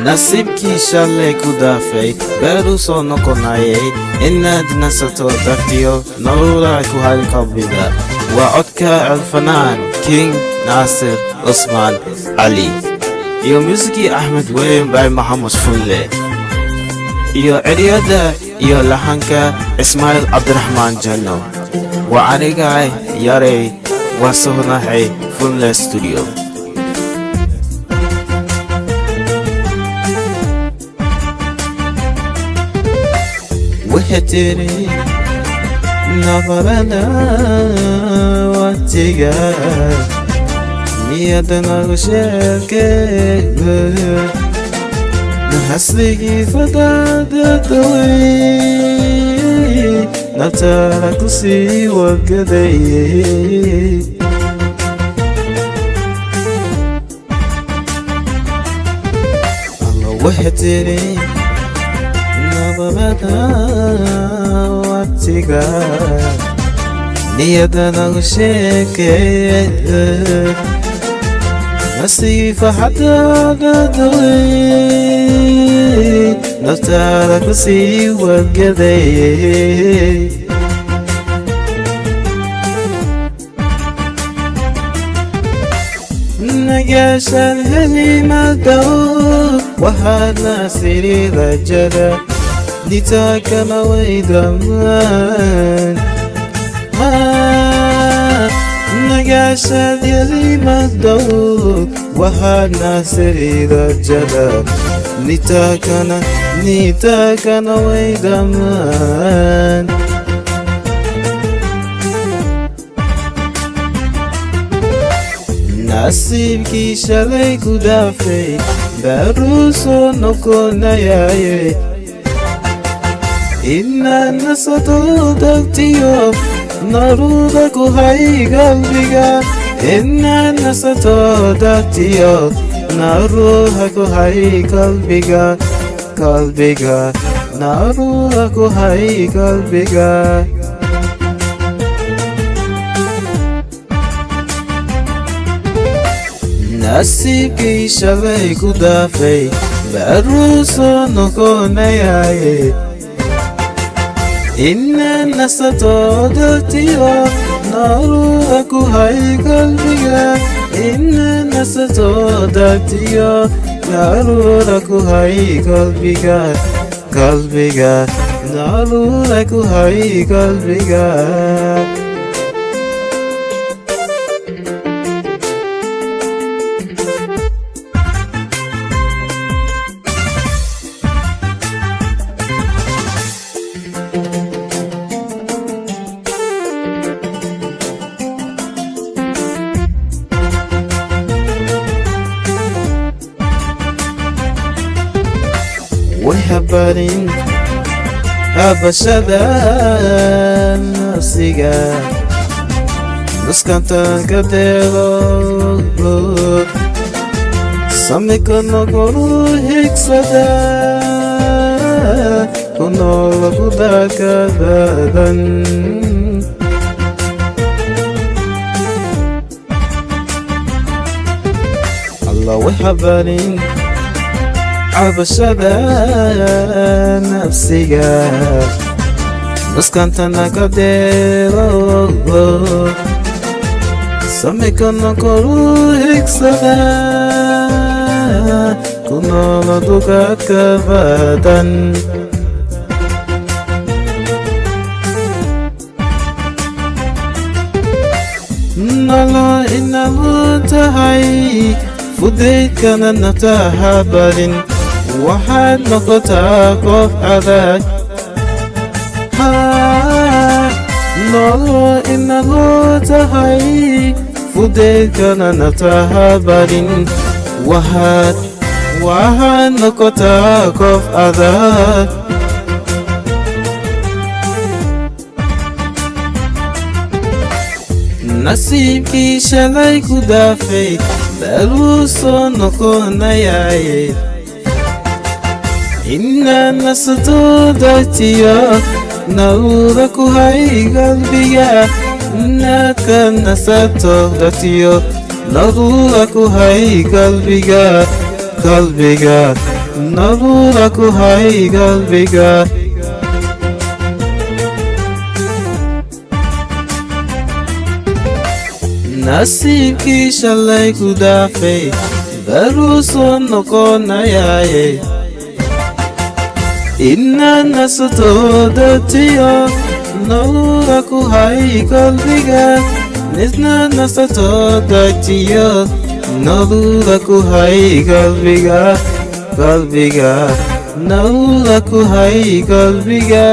Nasiibkii shalay ku dhaafay beeruu soo noqonayay. Inaad nasato dartiyo naruura ku hay qalbiga. Waa codka alfanaan King Naasir Cusmaan Cali iyo muusikii Axmed Weyn bay Maxamed Fulle iyo ereyada iyo laxanka Ismaaciil Cabdiraxmaan Janno. Waa anigay Yarey, waa sohnahay Fulle Studio. Waxay tiri nabarada watiga niyada nagu sheekeega hasligii fadaadadawey nabtaada ku sii wagaday. Alla, waxay tiri nabarada watiga niyada nagu sheekeega nasiifa xadaadadawey naftaada ku sii wagaday. Nagaashaan helimadow waxaad naasiri rajada nitaakana way dhamaan. Nagaashaad helimadow waxaad naasiri rajada nitaakana nitaakana way dhamaan. Nasiibkii shalay ku dhaafay baruu soo noqonayaye. Inaad nasato dagtiyo naruuda ku hay qalbiga. Inaad nasato dagtiyo naruuha ku hay qalbiga, qalbiga naruuha ku hay qalbiga. Nasiibkii shalay ku dhaafay baruu soo noqonayaye. Inaad nasato dagtiyo naruuha ku hay qalbiga. Inaad nasato dagtiyo naruura ku hay qalbiga, qalbiga naruura ku hay qalbiga. Way habarin habashada nafsiga nuskantanka deelo samikanogoru higsada ku nool gudaka badan. Allah, way habarin cabashada nafsiga nuskantana ka deelo samikana koru higsada ku noolo dugaadka badan. Nolo inalu tahay fudaydkana naftaha barin, waxaad noqotaa qof adag. Nolo inalu tahay fudaydkana naftaha barin, waxaad noqotaa qof adag. Nasiibkii shalay ku dhaafay baluu soo noqonayaye. Inaad nasato dartiyo naruura ku hay qalbiga. Inaad ka nasato dartiyo Naruura ku hay qalbiga, qalbiga, naruura ku hay qalbiga. Nasiibkii shalay ku dhaafay baruu soo noqonayaaye, inaad nasato datiyo naruura ku hay qalbiga, nisna nasato datiyo naruura ku hay qalbiga, qalbiga, naruura ku hay qalbiga.